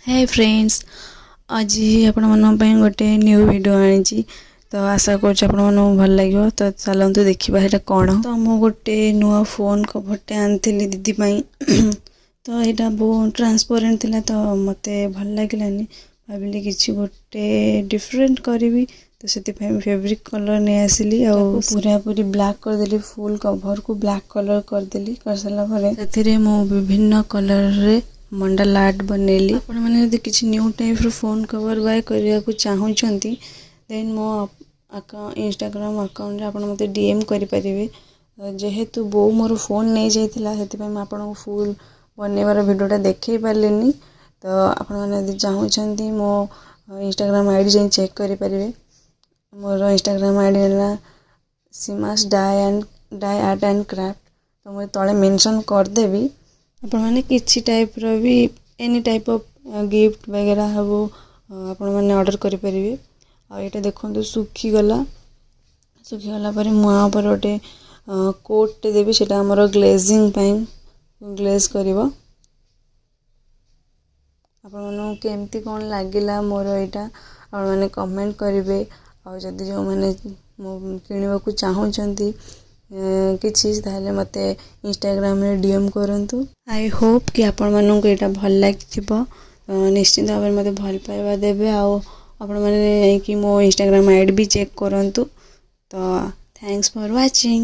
ହାଏ friends, ଆଜି ଆପଣମାନଙ୍କ ପାଇଁ ଗୋଟେ ନ୍ୟୁ ଭିଡ଼ିଓ ଆଣିଛି। ତ ଆଶା କରୁଛି ଆପଣମାନଙ୍କୁ ଭଲ ଲାଗିବ। ତ ଚାଲନ୍ତୁ ଦେଖିବା ସେଇଟା କ'ଣ। ତ ମୁଁ ଗୋଟେ ନୂଆ ଫୋନ୍ କଭର୍ଟେ ଆଣିଥିଲି ଦିଦି ପାଇଁ। ତ ଏଇଟା ବହୁତ ଟ୍ରାନ୍ସପରେଣ୍ଟ ଥିଲା, ତ ମୋତେ ଭଲ ଲାଗିଲାନି। ଭାବିଲି କିଛି ଗୋଟେ ଡିଫରେଣ୍ଟ କରିବି, ତ ସେଥିପାଇଁ ଫେବ୍ରିକ୍ କଲର୍ ନେଇ ଆସିଲି ଆଉ ପୁରାପୁରି ବ୍ଲାକ୍ କରିଦେଲି। ଫୁଲ୍ କଭର୍କୁ ବ୍ଲାକ୍ କଲର୍ କରିଦେଲି। କରିସାରିଲା ପରେ ସେଥିରେ ମୁଁ ବିଭିନ୍ନ କଲର୍ରେ ମଣ୍ଡାଲା ଆର୍ଟ ବନେଇଲି। ଆପଣମାନେ ଯଦି କିଛି ନ୍ୟୁ ଟାଇପ୍ର ଫୋନ୍ କଭର୍ ବାଏ କରିବାକୁ ଚାହୁଁଛନ୍ତି, ଦେନ୍ ମୋ ଇନଷ୍ଟାଗ୍ରାମ ଆକାଉଣ୍ଟରେ ଆପଣ ମୋତେ ଡିଏମ୍ କରିପାରିବେ। ଯେହେତୁ ବୋଉ ମୋର ଫୋନ୍ ନେଇଯାଇଥିଲା, ସେଥିପାଇଁ ମୁଁ ଆପଣଙ୍କୁ ଫୁଲ୍ ବନେଇବାର ଭିଡ଼ିଓଟା ଦେଖେଇ ପାରିଲିନି। ତ ଆପଣମାନେ ଯଦି ଚାହୁଁଛନ୍ତି, ମୋ ଇନଷ୍ଟାଗ୍ରାମ ଆଇଡ଼ି ଯାଇ ଚେକ୍ କରିପାରିବେ। ମୋର ଇନଷ୍ଟାଗ୍ରାମ ଆଇଡ଼ି ହେଲା ସୀମାସ୍ ଡାଏ ଆର୍ଟ ଆଣ୍ଡ କ୍ରାଫ୍ଟ। ତ ମୁଁ ତଳେ ମେନସନ୍ କରିଦେବି। ଆପଣମାନେ କିଛି ଟାଇପ୍ର ବି, ଏନି ଟାଇପ୍ ଅଫ୍ ଗିଫ୍ଟ ବଗେରା ସବୁ ଆପଣମାନେ ଅର୍ଡ଼ର କରିପାରିବେ। ଆଉ ଏଇଟା ଦେଖନ୍ତୁ, ଶୁଖିଗଲା। ଶୁଖିଗଲା ପରେ ମୁଁ ଆ ଉପରେ ଗୋଟେ କୋଟ୍ଟେ ଦେବି। ସେଇଟା ଆମର ଗ୍ଲେଜିଂ ପାଇଁ, ଗ୍ଲେଜ୍ କରିବ। ଆପଣମାନଙ୍କୁ କେମିତି କ'ଣ ଲାଗିଲା ମୋର ଏଇଟା, ଆପଣମାନେ କମେଣ୍ଟ କରିବେ। ଆଉ ଯଦି ଯେଉଁମାନେ ମୁଁ କିଣିବାକୁ ଚାହୁଁଛନ୍ତି କିଛି, ତାହେଲେ ମୋତେ ଇନଷ୍ଟାଗ୍ରାମରେ ଡିଏମ୍ କରନ୍ତୁ। I Hope କି ଆପଣମାନଙ୍କୁ ଏଇଟା ଭଲ ଲାଗିଥିବ। ନିଶ୍ଚିନ୍ତ ଭାବରେ ମୋତେ ଭଲ ପାଇବା ଦେବେ ଆଉ ଆପଣମାନେ ଯାଇକି ମୋ ଇନଷ୍ଟାଗ୍ରାମ ଆଇଡ଼ି ବି ଚେକ୍ କରନ୍ତୁ। ତ thanks for watching.